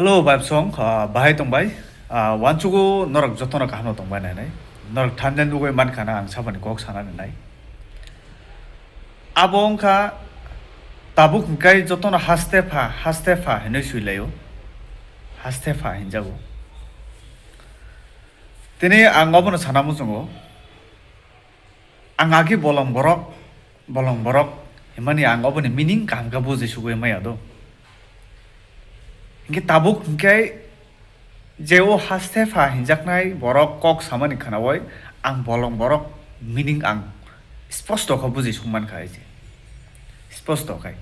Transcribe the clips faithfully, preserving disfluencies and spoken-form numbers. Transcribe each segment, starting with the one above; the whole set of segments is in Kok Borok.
Hello, Vibe Song, ah, bahai tongbai? Ah, wansugo norok jotono kaham no tongbai nai nai. Norok thumbnail nugui mankha na ang saboni kok sana nai nai. Abo wngkha tabuk hwnkhe jotono haste pha, haste pha hinui sui laio. Haste pha hinjago. Tini ang obono sana muchungo. Ang agi bolong borok, bolong borok himani ang oboni meaning kaham khe bujui sugui maya do. Hingke tabuk hingke je o haste pha hinjaknai borok kok samani khnaui ang bolong borok meaning ang sposto khe bujui sung mankha ai je. Sposto khai.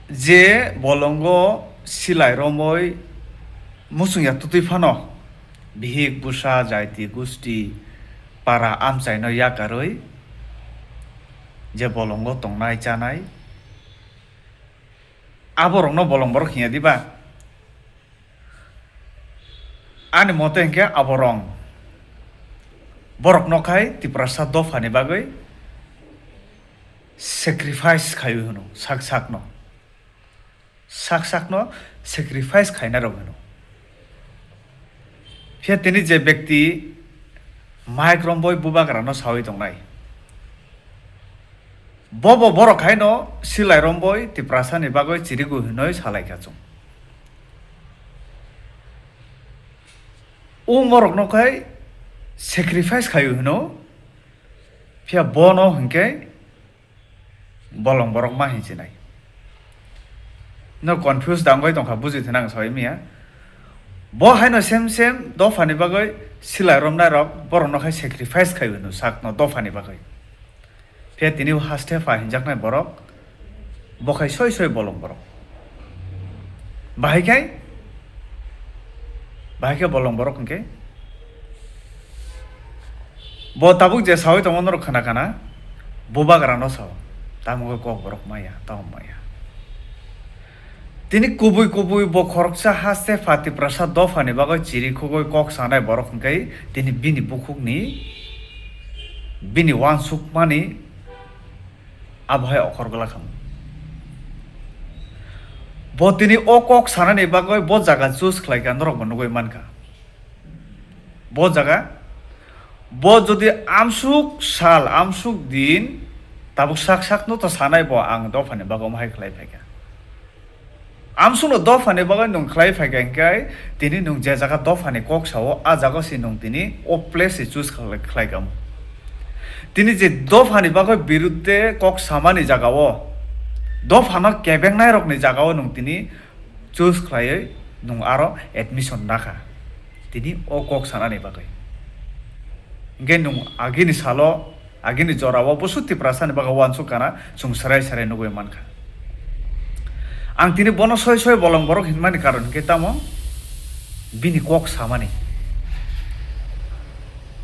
Je bolongo silai romoi muchungya tutui phano bihik busa jaiti gusti para amchaino yakarwi je bolongo tongnai chanai aborokno bolong borok hinya diba? Ani mote hinkhe aborong borokno khai Tiprasa dophani bagwi sacrifice khaiwi hwno sak sakno. Sak sakno sacrifice khainai rok hwno. Phiya tini je bekti mic romboi bubagrano sawi tongnai, bobo borok haino silai romboi Tiprasani bagwi chirigo hinoi salaikha chwng. O morokno khai sacrifice khaio hino, phiya bono hinkhe bolong borok ma hinchinai. No confuse dangoi tongkha, bujui thana ang sawi miya. Bo haino sem sem dophani bagwi silai romnai rok borokno khai sacrifice khai hino sakno dophani bagwi. Phiya tini o haste pha hinjaknai borok, bo khai soi soi bolong borok. Bahai khai, bahai khe bolong borok hinkhe. Bo tabuk je sawi tongo norok khna khna, bubagrano sao, tamo khe kok borok maya, tamo maya. Tini kubui kubui bo khoroksa haste pha Tiprasa dophani bagwi chiri khugui kok sanai borok hinkhe tini bini bukhukni, bini uansukmani abo hai okhor gwlak khamu. Bo tini o kok sanani bagwi bo jaga choose khlaikha, norok bo nugui mankha. Bo jaga, bo jodi amsuk sal, amsuk din, tabuk sak sakno to sanai bo ang dophani bagwi omo hai khlai phaikha. Amsukno dophani bagwi nwng khlai phaikha hinkhe, tini nwng je jaga dophani kok sao, a jaga se nwng tini o place se choose khlai, khlai kamo. Tini je dophani bagwi birudde kok samani jagao, dophano kebengnai rokni jagao nwng tini choose khlaiwi nwng aro admission nakha tini o kok sanani bagwi. Hinkhe nwng agini salo, agini jorao busu Tiprasani bagwi uansuk kana chwng serai serai nugui mankha. Ang tini bono soi soi bolong borok hinmani karon hinkhe tamo bini kok samani.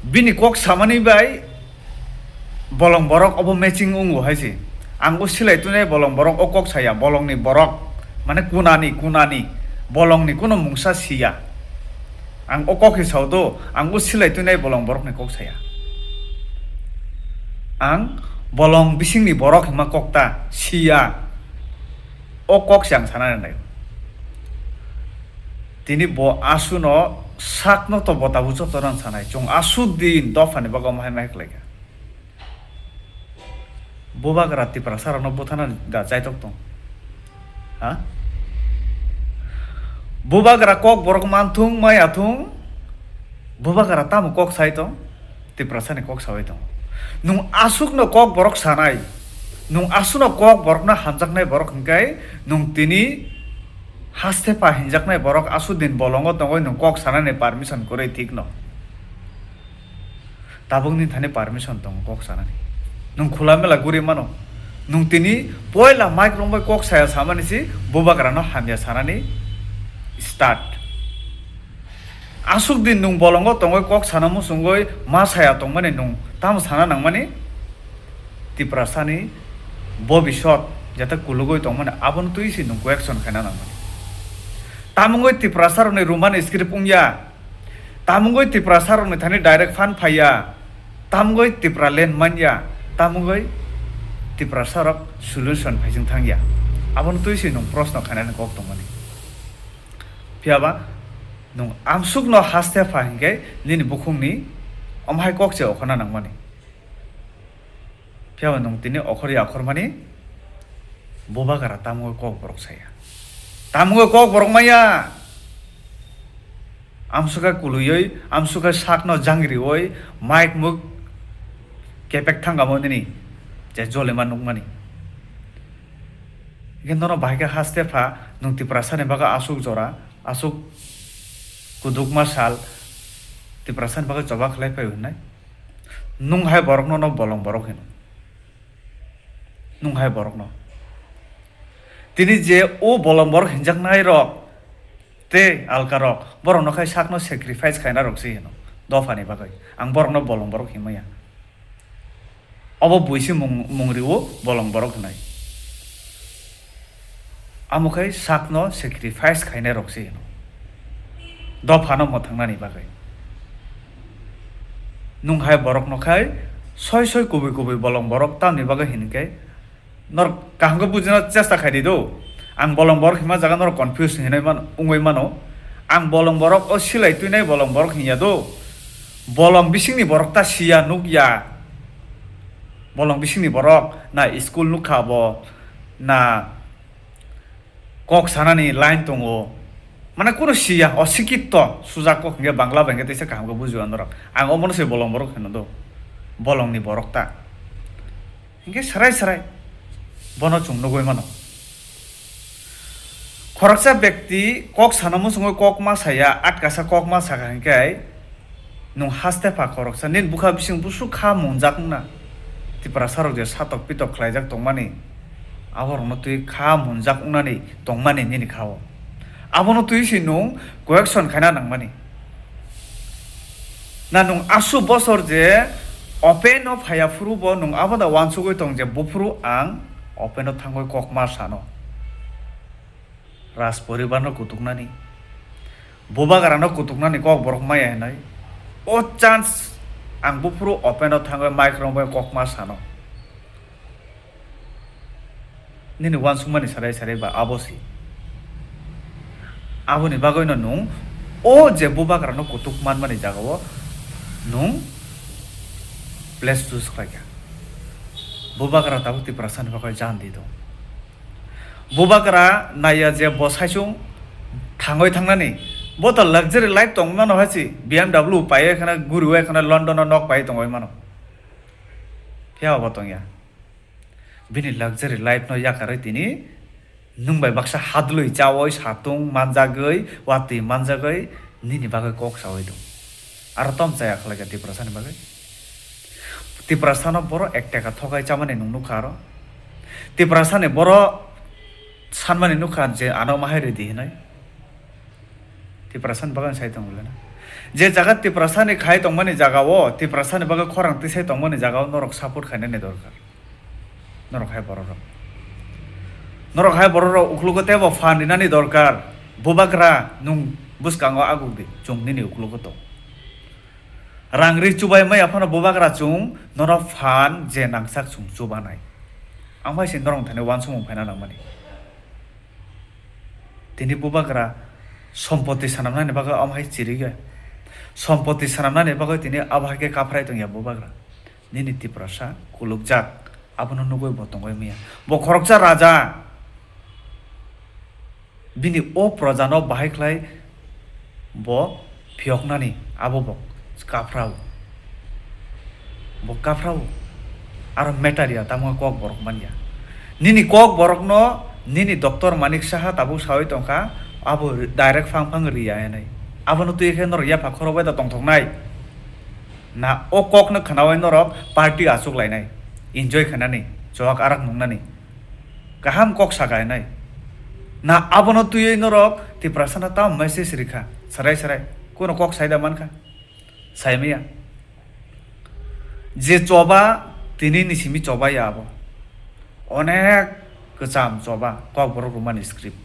Bini kok samani bai bolong borok obo matching wngo hai se. Ang o silai tunai bolong borok o kok saya, bolongni borok, mane kunani, kunani, bolongni kuno mungsa siya. Ang o kok se sao do, ang o silai tunai bolong borokni kok saya. Ang bolong bisingni borok hima kok ta siya. O kok se ang sana nai. Tini bo asuno sakno to bo tabuk joto rang sanai. Chwng asuk din dophani bagwi omo hai mai khlaikha. Bubagra Tiprasa rokno buthanani da chaitok tong. Ha? Bubagra kok borok manthung maya thung. Bubagra tamo kok sai tong? Tiprasani kok sawi tongo. Nwng asukno kok borok sanai, nwng asukno kok borokno hamjaknai borok hinkhe nwng tini haste pha hinjaknai borok asuk din bolongo tongwi nwng kok sanani permission kwrwi thikno. Tabukni thani permission tongo kok sanani. Nwng khula mela guri mano. Nwng tini poila mic rombai kok saya samani si bubagrano hamya sanani start. Asuk din nwng bolongo tongwi kok sana muchungwi ma saya tongmani nwng tamo sana nangmani? Tiprasani bobisot jata kulugwi tongmani abono twi se nwng question khaina nangmani. Tamungwi Tiprasarokni Roman script wngya, tamungwi Tiprasarokni thani direct fund phaiya, tamungwi Tipraland manya, tamungwi Tiprasarok solution phaising thangya, abono twi se nwng proshno khainani kok tongmani. Phiya ba nwng amsukno haste pha hinkhe nini bukhukni omhai kok se okhorna nangmani. Phiya ba nwng tini okhor ya okhormani bubagra tamo kok borok saya. Tamo kok borok maya. Amsukha kuluyoi, amsukha sakno jangrioi, mic muk kepek thangamo nini je jolima nukmani. Hinkhe nono bahai khe haste pha, nwng Tiprasani bagwi aswk jora, aswk kudukma sal Tiprasani bagwi choba khlai phai hwnwi. Nwng hai borokno no bolong borok hino. Nwng hai borokno. Tini je o bolong borok hinjaknai rok tei alka rok, borokno khai sakno sacrifice khaina rok se hino. Dophani bagwi. Ang borokno bolong borok hinmaya. Obo buisi mung, mung rio bolong borok hinai. Amo khai sakno sacrifice khainai rok se hino. Dophano mwthangnani bagwi. Nwng hai borokno khai soi soi kubui kubui bolong borok tamni bagwi hinkhe norok kaham khe bujina chesta khai di do. Ang bolong borok hima jaga norok confuse hinwi man, wngwi mano. Ang bolong borok o silai twinai bolong borok hinya do. Bolong bisingni borok ta siya nukya. Bolong bisingni borok na school nukha bo, na kok sanani line tongo. Mane kunu siya, osikitto, sujak kok hinkhe Bangla bai hinkhe teisa kaham khe bujio norok. Ang omono se bolong borok hino do. Bolongni borok ta. Hinkhe srai srai bono chwng nugui mano. Khoroksa bekti kok sana muchungwi kok ma saya, atkasa kok ma saka hinkhe nwng haste pha khoroksa nini bwkha bising busuk kha munjak wngna. Tiprasa rok je satok pitok khlaijak tongmani, aborokno twi kha munjak wngnani tongmani nini kha-o. Abono twi se nwng correction khaina nangmani. Na nwng aswk bosor je open o phaiya phuru bo nwng abo da uansugwi tong je buphuru ang open o thangwi kok ma sano. Raj poribar no kutuknani, bubagra no kutuknani kok borok maya hinwi. O chance ang buphuru open o thangwi mic romwi kok ma sano. Nini uansukmani sarai sarai ba abo se. Aboni bagwino nwng o je bubagrano kutuk manmani jagao nwng place choose khlaikha. Bubagra tabuk Tiprasani bagwi jan di do. Bubagra naiya je bo saichung thangwi thangnani, bo to luxury life tongmano hai se, B M W paiwi kheno guriwi kheno London o nok paiwi tongwi mano. Phiya bo tongya. Bini luxury life no yakarwi tini nwng bai baksa hadlwi chawi satung manjagwi, watwi manjagwi nini bagwi kok sawi tong. Aro tom chaya khlaikha Tiprasani bagwi. Tiprasano borok ek taka thokai chamani nwng nukha aro. Tiprasani borok sanmani nukha je ano mahai ridi hinwi. Tiprasani bagwi sai tongo le na. Je jaga Tiprasani khai tongmani jagao, Tiprasani bagwi khorang tisai tongmani jagao norok support khainani dorkar. Norok hai borok rok. Norok hai borok rok uklogo teibo phan rinani dorkar. Bubagra nwng bwskango aguk di, chwng nini uklogo tong. Rang ri chubai maya phano bubagra chwng nono phan je nangsak chwng chubanai. Ang bai se norok thani uansukmung phaina nangmani. Tini bubagra sompoti swnamnani bagwi omo hai chiriga. Sompoti swnamnani bagwi tini abo hai khe kaphrai tongya bubagra. Nini Tiprasa kulukjak, abono nugwi bo tongwi maya. Bo khoroksa raja. Bini o projano bahai khlai bo phiyoknani abo bo kaphrao. Bo kaphrao. Aro matter ya, tamo kok borok manya. Nini kok borokno nini doctor Manik Saha tabuk sawi tongkha, abo direct phang phang riya hinwi. Abono twi khe norok yapha khorok bai da tongthoknai. Na o kokno khnawi norok party achuk lainai, enjoy khainani, chowak arak nungnani. Kaham kok saka hinai. Na abono twiwi norok Tiprasano tamo message rikha, sarai sarai. Kuno kok saida mankha? Saimaya. Je choba, tini ni simi choba ya abo. Onek kwcham choba, Kokborok Romani script.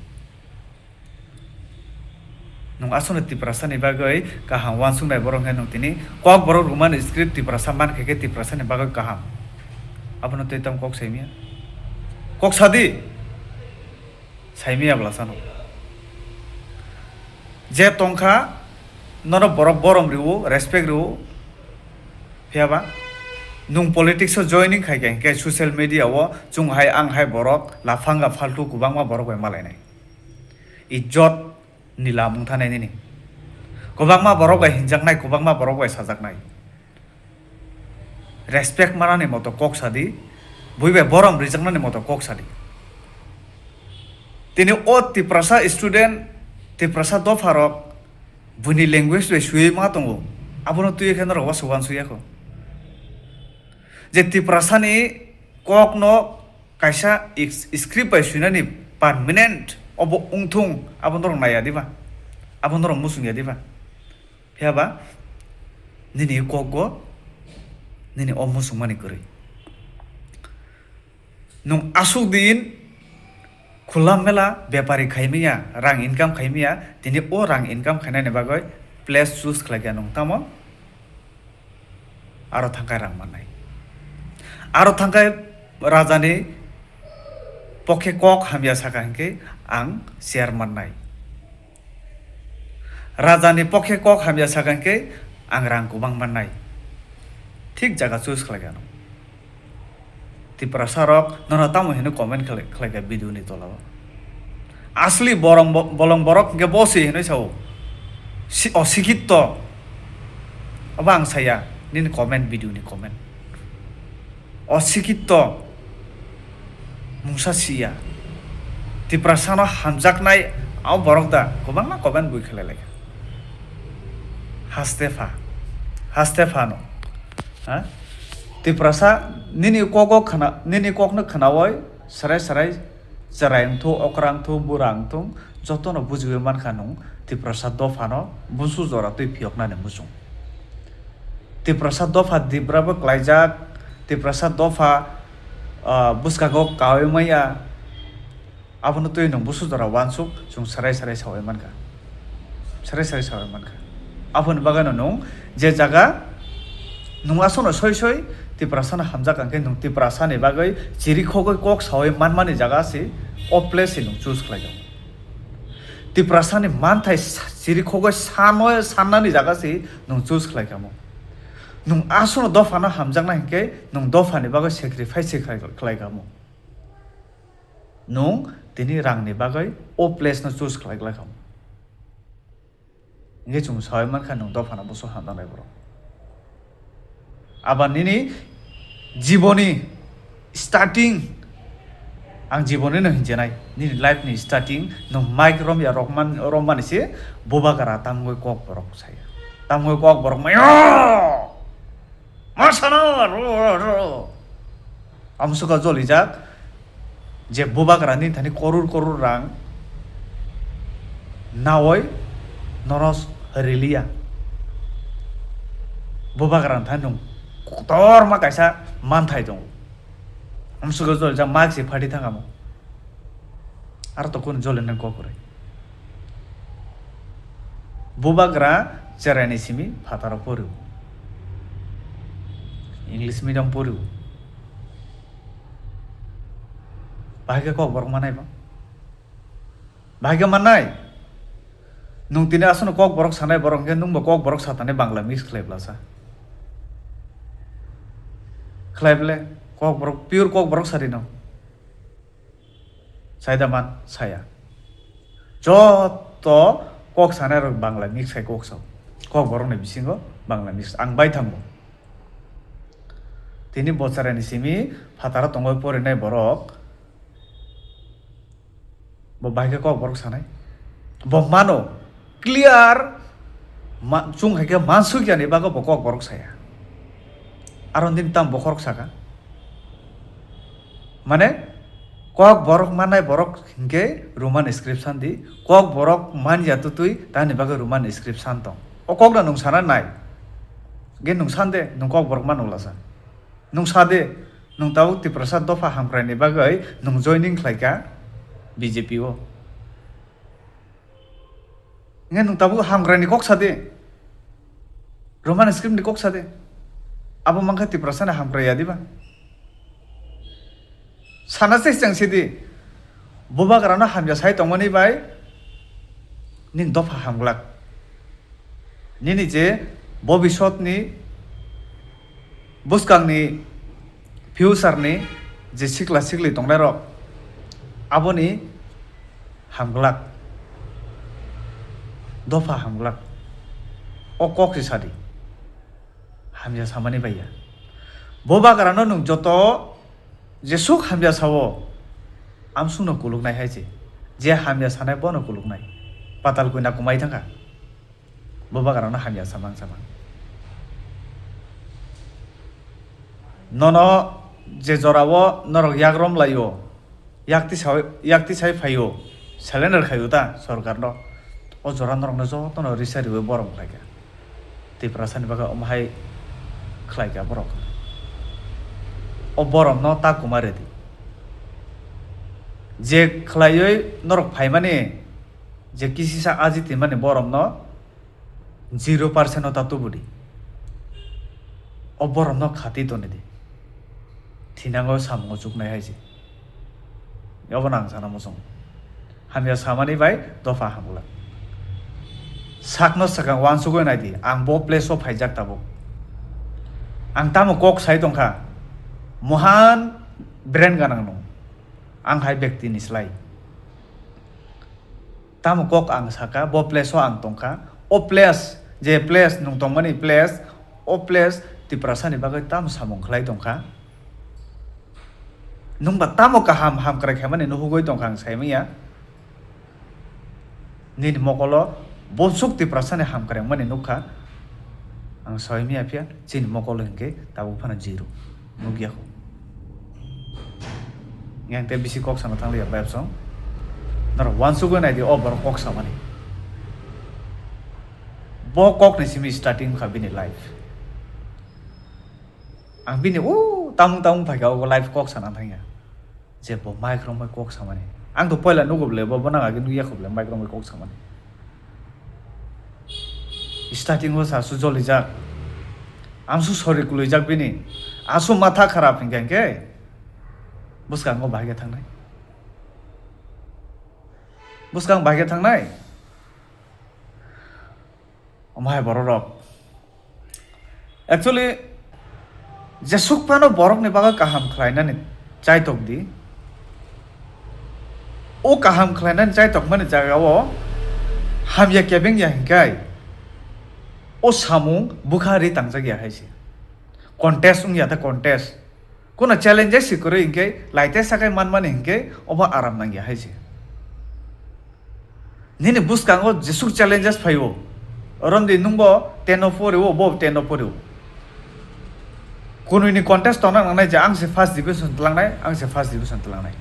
Nwng aswkno Tiprasani bagwi kaham uansuknai borok hwnkhe nwng tini Kokborok Romani script Tiprasa mankha khe Tiprasani bagwi kaham. Abono tei tamo kok saimaya? Kok sadi? Saimaya bwlasano. Je tongkha, nono borok borom rwo, respect rwo. Phiyaba nwng politics o joining khai khe, hwnkhe social media o chwng hai ang hai borok laphanga phaltu kwbangma borok bai malainai. Ijjot ni lam wngthanai nini. Kwbangma borok bai hinjaknai, kwbangma borok bai sajaknai. Respect manani moto kok sadi, bui bai borom rijaknani moto kok sadi. Tini o Tiprasa student, Tiprasa dopharok buini language bai swiwi ma tongo, abono twiwi khe norok wansuk wansuk ya kho. Je Tiprasani kokno kaisa is-, script bai swinani permanent obo wngthung, abo norok naiya diba? Abo norok muchung ya diba? Phiyaba nini kokgo nini o muchungmani kwrwi. Nwng aswk din khula mela bepari khaimaya, rang income khaimaya, tini o rang income khainani bagwi place choose khlaikha nwng tamo? Aro thangkai rang mannai. Aro thangkai rajani pokhe kok hamya saka hinkhe ang chair mannai. Rajani pokhe kok hamya saka hinkhe ang rang kwbang mannai. Thik jaga choose khlaikha nwng. Tiprasa rok nono tamo hino comment khlai, khlaikha video ni tola o. Asli borong bo-, bolong borok hinkhe bo se hinwi sao. Si-, osikitto. Abo ang saya, nini comment, video ni comment. Osikitto. Mungsa siya. Tiprasano hamjaknai abo borok da kwbangma comment bui khlai laikha. Haste pha. Haste phano. Ha? Tiprasa nini kogo khna, nini kokno khnaoi serai serai cherai wngthu, okra wngthu, bura wngthu, jotono bujiwi mankha nwng Tiprasa dophano busu jora twi phiyoknani muchung. Tiprasa dopha Dibra bo klaijak, Tiprasa dopha, ah, bwskango kaui maya, abono twi nwng busu jora uansuk chwng serai serai saui mankha, serai serai saui mankha. Aboni bagwino nwng je jaga nwng aswkno soi soi Tiprasano hamjak hwnkhe nwng Tiprasani bagwi chirikhogwi kok saui manmani jaga se o place se nwng choose khlaijak. Tiprasani manthai sa-, chirikhogwi sano, sannani jaga se nwng choose khlai kamo. Nwng aswkno dophano hamjaknai hinkhe nwng dophani bagwi sacrifice se khlai, khlai kamo. Nwng tini rangni bagwi o place no choose khlai, khlai kamo. Hinkhe chwng saui mankha nwng dophano busu hamjaknai borok. Aba nini jiboni starting, ang jiboni no hinjanai, nini life ni starting, nwng mic romya rokman, romani se bubagra tamgwi kok borok saya. Tamgwi kok borok maya. Ma sana, ro, ro, ro. Amsuka jolijak, je bubagra ni thani koror koror rang naoi nono riliya. Bubagra ni thani nwng kotorma kaisa manthai tongo. Amsuka jolijak mak se phati thangamo. Aro to kunu jole nang kok kwrwi. Bubagra cheraini simi phataro porio. English medium porio. Bahai khe kok borok manai bo. Bahai khe manai. Nwng tini aswkno kok borok sanai borok hwnkhe nwngbo kok borok satani Bangla mix khlai blasa. Khlai ble kok borok, pure kok borok sadi no. Saida man, saya. Joto kok sanai rok Bangla mix khai kok sao. Kok borok ni bisingo Bangla mix. Ang bai thango. Tini bochara ni simi phataro tongwi porinai borok. Bo bahai khe kok borok sanai. Bo mano. Clear, ma-, chwng hai khe mansuk yani bago bo kok borok saya. Aro nini tamo bokhorok saka. Mane, kok borok mannai borok hinkhe Roman script san di, kok borok man ya tutui, tani bagwi Roman script san tong. O kok no nwng sana nai. Ge nwng san de, nwng kok borok mano lasa. Nwng sa de, nwng tabuk Tiprasa dopha hamkrai ni bagwi nwng joining khlai kha B J P o. Nge nwng tabuk hamkrai ni kok sa de. Roman script ni kok sa de. Abo mankha Tiprasa ni hamkrai ya diba? Sana se chang si di. Bubagra no hamya sai tongmani bai Nini dopha hamglak. Nini je bobisotni, bwskangni, future ni je sikla sikli tongnairok, aboni hamglak, dopha hamglak. O kok se sadi. Hamya samani baiya. Bo bagrano nwng joto jesuk hamya sao, amsukno kuluknai hai se. Je hamya sanai bono kuluknai. Patal koina kumai thangkha. Bo bagrano hamya samang samang. Nono je jorao norok yakrom laio, yaktisai, yaktisai phaio, surrender khaio ta sorkarno. O jora norokno jotono risa riwi borom khlaikha. Tiprasani bagwi omo hai khlaikha borok. O boromno ta kuma rwdi. Je khlaiwi norok phaimani, je kisisa aji twimani boromno zero percent o ta tubudi. O boromno khati tonidi. Thinango samungo chuknai hai se. Obono ang sana muchungo. Hamya samani bai dopha hamglak. Sakno swkang uansugwi naidi, ang bo place o phaijak tabuk. Ang tamo kok sai tongkha, mohan brain ganang nung. Ang hai bektini slai. Tamo kok ang saka, bo place o ang tongkha. O place, je place nwng tongmani place, o place Tiprasani bagwi tamo samung khlai tongkha. Nwng ba tamo kaham hamkrai khaimani nuhugwi tongkha ang saimanya. Nini mokolo bonsuk Tiprasani hamkrai wngmani nukha. Ang saimanya phiya chini mokolo hinkhe tabuk phano zero. Nukya kho. Yang te bisi kok sana thang liya bayap song. Naro wansugwi naidi o borok kok samani. Bo kok ni simi starting kha bini life. Ang bini o tamung tamung phaikha o life kok sana thangya. Je bo mic romwi kok samani. Ang to poila nugo bole bo, bo nang agi nukya kho bole mic romwi kok samani. Starting o sa su jolijak. Amsu sori kuluijak bini. Asu matha kharap hinkhe hinkhe. Bwskango bahai khe thangnai. Bwskang bahai khe thangnai. Omo hai borok rok. Actually, jesuk phano borokni bagwi kaham khlainani chaitok di. O kaham khlainani chaitok mani jagao hamya kebeng ya hinkai. O samung bwkha ri tangjak ya hai se. Contest wng ya ta contest. Kono challenges se kwrwi hinkhe, laite sakai manmani hinkhe, obo aram nangya hai se. Nini bwskango jesuk challenges phaio. Romdi nwngbo ten o phorio, bo ten o phorio. Kunui ni contest tongna nangnai je ang se first division tlangnai, ang se first division tlangnai.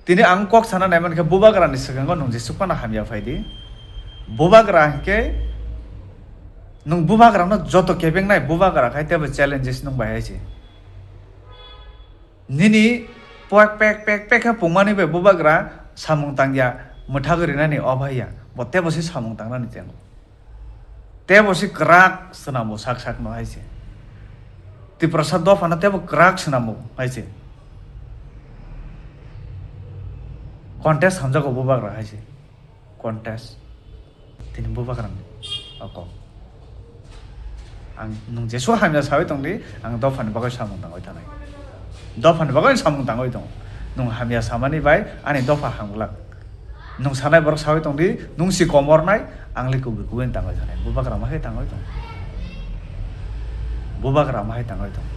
Tini ang kok sana nai mankhe, bubagra ni swkango nwng jesuk phano hamya phai di. Bubagra hinkhe nwng bubagra no joto kebeng nai, bubagra khai tebo challenges nwng bai hai se. Nini pek, pek, pek, pek khe pungmani bai bubagra samung tangya, mwthagwi rinani o bhaiya, bo tebo se samung tangnani tengo. Tebo se kwrak swnamo sak sakno hai se. Tiprasa dophano tebo kwrak swnamo hai se. Contest hamjago bubagra hai se. Contest. Tini bubagrani o kok. Ang nwng jesu hamya sawi tongdi, ang dophani bagwi samung tangwi thanai. Dophani bagwi samung tangwi tongo. Nwng hamya samani bai ani dopha hamglak. Nwng sanai borok sawi tongdi, nwng si komornai, ang le kubui kubui tangwi thanai. Bubagra ma hai tangwi tong. Bubagra ma hai tangwi tong.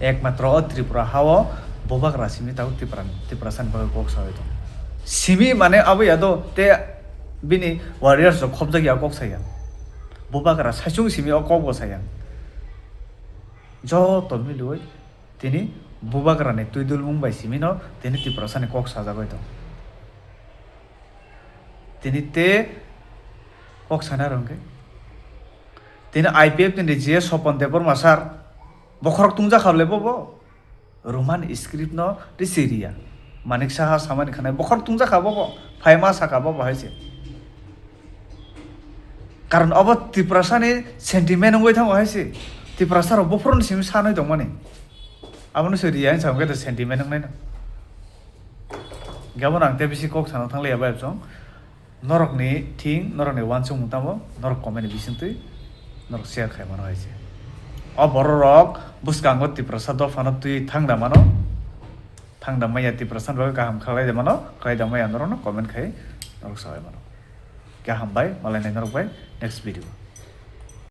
Ekmatro o Tripura hao bubagra simi tao Tipra, Tiprasani bagwi kok sawi tong. Simi mane abo ya do te bini warriors rok khopjak ya kok saya. Bubagra saichung simi o kok bo saya. Joto miliwi tini bubagrani twi dulmung bai simino tini Tiprasani kok sajagwi tong. Tini te kok sana rwngkhe. Tini I P F ni G S Sopon Debbarma sir, bokhorok tungjakha le bobo. Roman script no risi riya. Manik Saha samani khanai bokhorok tungjakha bobo. Phaima sakha bobo hai se. Karon obo Tiprasani sentiment wngwi thango hai se. Tiprasa rok bophoroni simi sanwi tongmani. Abono se riya hinwi sakhe sentiment wngnai no. Gabon ang tei bisi kok sana thangliya bai chong. Norokni thing, norokni uansukmung tamo, norok comment ni bisingtwi norok share khai mano hai se. O borok rok bwskango Tiprasa dophano twi thangda mano. Thangda maya Tiprasa ni bagwi kaham khlai da mano, khlai da maya norokno comment khai norok sabai mano. Khe hambai, malai nai norok bai next video.